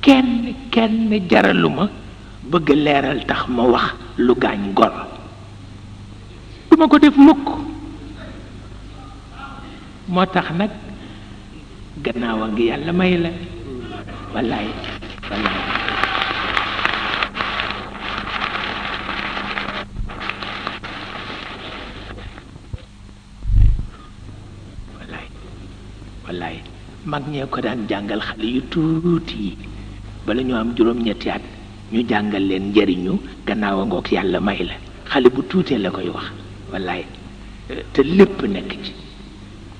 kenn jaraluma bëgg leeral tax ma wax lu gaañ gor duma ko def mukk moo tax nag gannaaw a ngi yàlla may la wallaay wallaay wallaay mag ñee ko daan jàngal xale yu tuuti yi bala ñu am juróom-ñetti at ñu jàngal leen njëriñu gannaaw a ngoog yàlla may la xale bu tuutee la koy wax wallaay te lépp nekk ci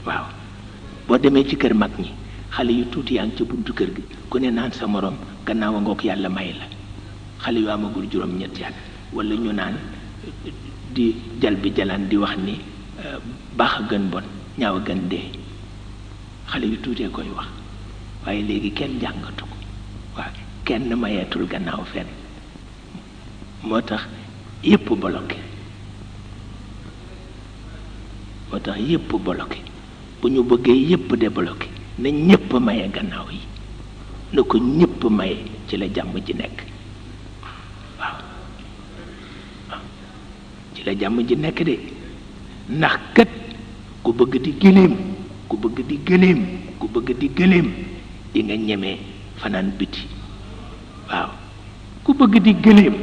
waaw boo demee ci kër mag ñi xale yu tuuti yaa ngi ca buntu kër gi ku ne naan sa morom gannaaw a ngoog yàlla may la xale yu amagul juróom-ñetti at wala ñu naan di jal bi jalaan di wax ni baax a gën bon ñaaw a gën dee xale yu tuutee koy wax waaye léegi kenn jàngatu ko waaw kenn mayeetul gannaaw fenn moo tax yépp bloqué bu ñu bëggee yépp débloqué na ñépp maye gannaaw yi na ko ñépp maye ci la jàmm ji nekk waaw ci la jàmm ji nekk de ndax kat ku bëgg di gëléem ku bëgg di gëléem di nga ñemee fanaan biti waaw ku bëgg di gëléem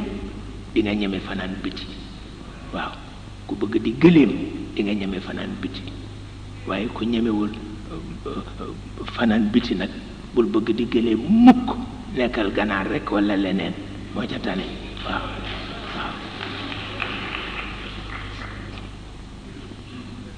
di nga ñeme fanaan biti waaw ku bëgg di gëléem di nga ñeme fanaan biti waaye ku ñemewul fanaan biti nag bul bëgg di gëléem mukk nekkal ganaar rekk walla leneen moo ca tane waaw